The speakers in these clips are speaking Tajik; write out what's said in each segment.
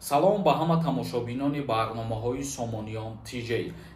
Салом ба ҳама тамошобинони барномаҳои Сомониён ТЖ.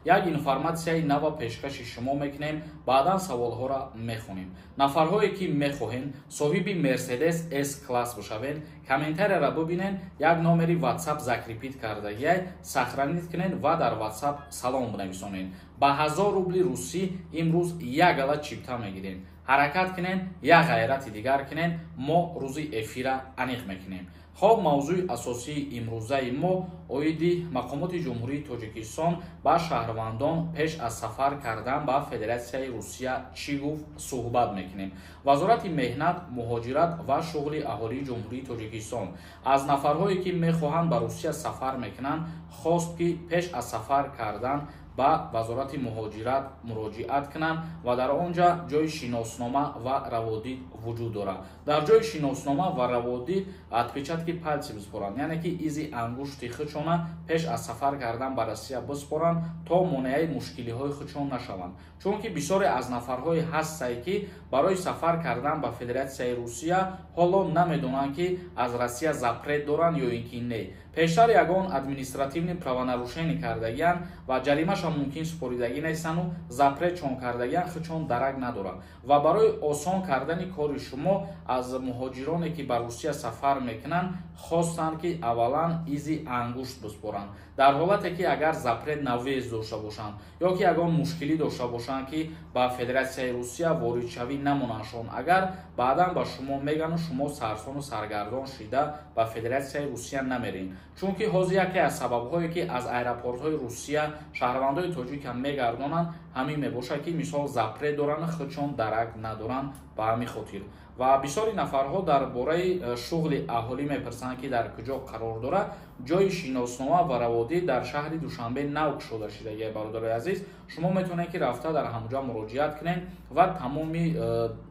Як информатсияи нава пешкаши шумо мекунем, баъдан саволҳоро мехонем. Нафарҳое ки мехоҳен соҳиби Мерседес С класс бошавен, комментарияро бибинен, як номери WhatsApp закрепить кардагиай, сохранить кунен ва дар WhatsApp салом бинависонен. Ба 1000 рубли русӣ имрӯз як ала чипта мегирем. Ҳаракат кунен, як ғайрати дигар кунен, мо рӯзи эфира аниқ мекунем. Хоб, мавзӯи асосии имрӯзаи мо оиди мақомоти Ҷумҳурии Тоҷикистон ба шаҳрвандон пеш аз сафар кардан ба Федератсияи Русия чӣ гуфт, суҳбат мекунем. Вазорати меҳнат, муҳоҷират ва шуғли аҳолии Ҷумҳурии Тоҷикистон аз нафарҳое ки мехоҳанд ба Русия сафар мекунанд, хост ки пеш аз сафар кардан ба вазорати муҳоҷират муроҷиат кунанд ва дар он ҷа ҷои шиноснома ва раводид вуҷуд дорад. Дар ҷои шиноснома ва раводид отпечатки пальцы бисупоранд, яъне ки изи ангушти худшона пеш аз сафар кардан ба Россия бисупоранд, то монеаи мушкилиҳои худшон нашаванд. Чунки бисёре аз нафарҳое ҳастае ки барои сафар кардан ба Федератсияи Русия ҳоло намедонанд, ки аз Россия запрет доранд ё ин ки не. Пештар ягон административный правонарушение кардагиянд ва ҷаримаша мумкин супоридагӣ нестану запретшон кардагиянд, худшон дарак надоранд. Ва барои осон кардани кори шумо аз муҳоҷироне ки ба Русия сафар мекунанд, хостанд ки аввалан изи ангушт бисупоранд. Дар ҳолате ки агар запрет на въезд дошта бошанд ё ки ягон мушкилӣ дошта бошанд, ки ба Федератсияи Русия воридшавӣ намонандшон, агар баъдан ба шумо мегану шумо сарсону саргардон шида ба Федератсияи Русия намеред. Чунки ҳозир яке аз сабабҳое ки аз аэропортҳои Русия шаҳрвандои тоҷикам мегардонанд, ҳамин мебошад, ки мисол запрет доранд, худшон дарак надоранд. Ба ҳамин хотир ва бисёри нафарҳо дар бораи шуғли аҳолӣ мепурсанд, ки дар куҷо қарор дорад. Ҷои шиноснома ва раводид дар шаҳри Душанбе нав кушода шудагия. Бародарои азиз, шумо метавонед ки рафта дар ҳамонҷа муроҷиат кунед ва тамоми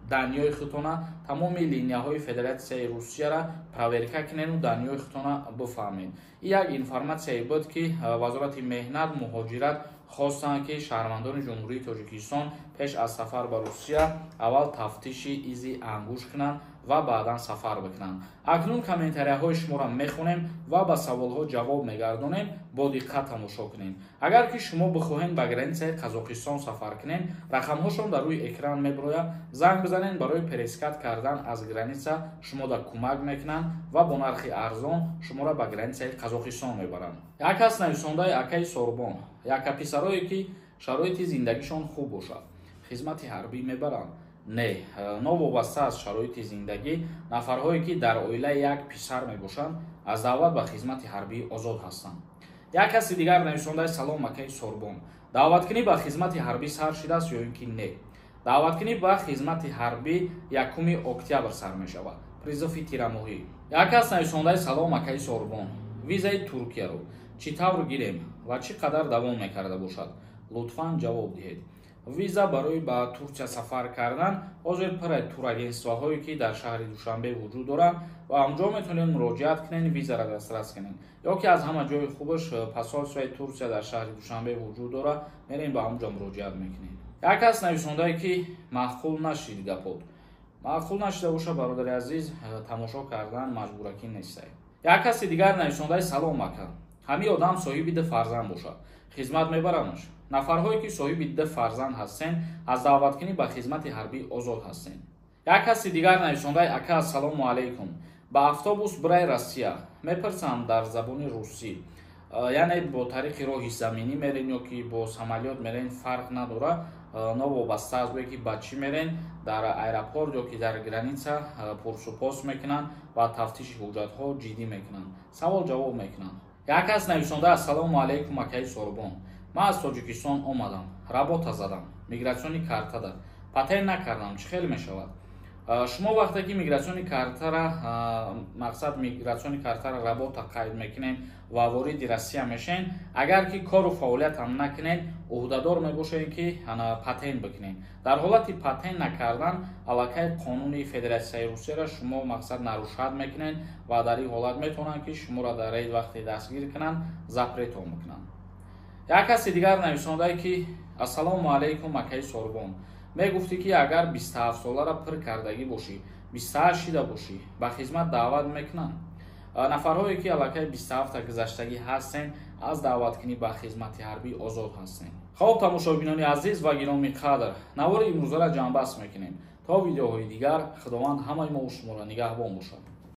данныеи худтона, тамоми линияҳои Федератсияи Русияра проверка кунеду данныеи худтона бифаҳмед. Ин як информатсияе буд, ки Вазорати меҳнат, муҳоҷират хостанд, ки шаҳрвандони Ҷумҳурии Тоҷикистон пеш аз сафар ба Русия аввал тафтиши изи ангушт кунанд ва баъдан сафар бикунанд. Акнун комментарияҳои шуморо мехонем ва ба саволҳо ҷавоб мегардонем. Бо диққат тамошо кунем. Агар ки шумо бихоҳед ба границаи Қазоқистон сафар кунед, рақамҳошон дар рӯи экран мебирояд, занг бизанед. Барои перескат кардан аз граница шумода кӯмак мекунанд ва бо нархи арзон шуморо ба границаи Қазоқистон мебаранд. Як кас нависондаи: «Акаи Сорбон, яка писарое ки шароити зиндагишон хуб бошад, хизмати ҳарбӣ мебаранд?» Не, новобаста аз шароити зиндагӣ, нафарҳое ки дар оилаи як писар мебошанд, аз даъват ба хизмати ҳарбӣ озод ҳастанд. Як каси дигар нависондаи: «Салом, акаи Сорбон, даъваткунӣ ба хизмати ҳарбӣ сар шудааст ё ин ки не?» Даъваткунӣ ба хизмати ҳарбӣ 1 октябр сар мешавад, призыви тирамоҳӣ. Як кас нависондаи: «Салом, акаи Сорбон, визаи Туркияро чӣ тавр гирем ва чӣ қадар давом мекарда бошад? Лутфан ҷавоб диҳед». Виза барои ба Турсия сафар кардан ҳозир пурай турагентствоҳое ки дар шаҳри Душанбе вуҷуд доранд ва онҷо метавонед муроҷиат кунед, визаро дастрас кунед. Ё ки аз ҳама ҷои хубаш посольствои Турсия дар шаҳри Душанбе вуҷуд дорад, мерем, ба ҳамонҷо муроҷиат мекунед. Як кас нависондае ки маъқул нашид гапот. Маъқул нашида боша, бародари азиз, тамошо кардан маҷбуракӣ нестай. Як каси дигар нависондаи: «Салом, ака, ҳамин одам соҳиби ду фарзанд бошад, хизмат мебарамаш?» Нафарҳое ки соҳиби ду фарзанд ҳастен, аз даъваткунӣ ба хизмати ҳарбӣ озод ҳастен. Як каси дигар нависондаи: «Ака, ассалому алайкум, ба автобус бирай Россия мепурсанд дар забони русӣ, яъне бо тариқи роҳи заминӣ мерен ё ки бо самолёт мерен, фарқ надорад. Новобаста аз ое ки ба чӣ мерен, дар аэропорт ё ки дар граница пурсупос мекунанд ва тафтиши ҳуҷҷатҳо ҷиддӣ мекунанд, савол ҷавоб мекунанд». Як кас нависонда: «Ассалому алайкум, акаи Сорбон, ман аз Тоҷикистон омадам, работа задам, миграционный картада патент накардам, чӣ хел мешавад?» Шумо вақте ки миграционный картара, мақсад, миграционный картара работа қайд мекунед ва вориди Россия мешавед, агар ки кору фаъолиятам накунед, ӯҳдадор мебошед ки патент бикунед. Дар ҳолати патент накардан аллакай қонуни Федератсияи Русияро шумо, мақсад, нарушать мекунед ва дар ин ҳолат метавонанд ки шуморо дар рейд вақте дастгир кунанд, запретон бикунанд. Як каси дигар нависондае ки: «Ассалому алайкум, акаи Сорбон, мегуфтӣ ки агар 27 солара пур кардагӣ бошӣ, 28 шида бошӣ, ба хизмат даъват мекунанд?» Нафарҳое ки аллакай 27 гузаштагӣ ҳастен, аз даъваткунӣ ба хизмати ҳарбӣ озод ҳастен. Хоб, тамошобинони азиз ва гиромӣ қадр, навори имрӯзаро ҷамъбаст мекунем. То видеоҳои дигар, Худованд ҳамаи мову шуморо нигаҳбон бошад.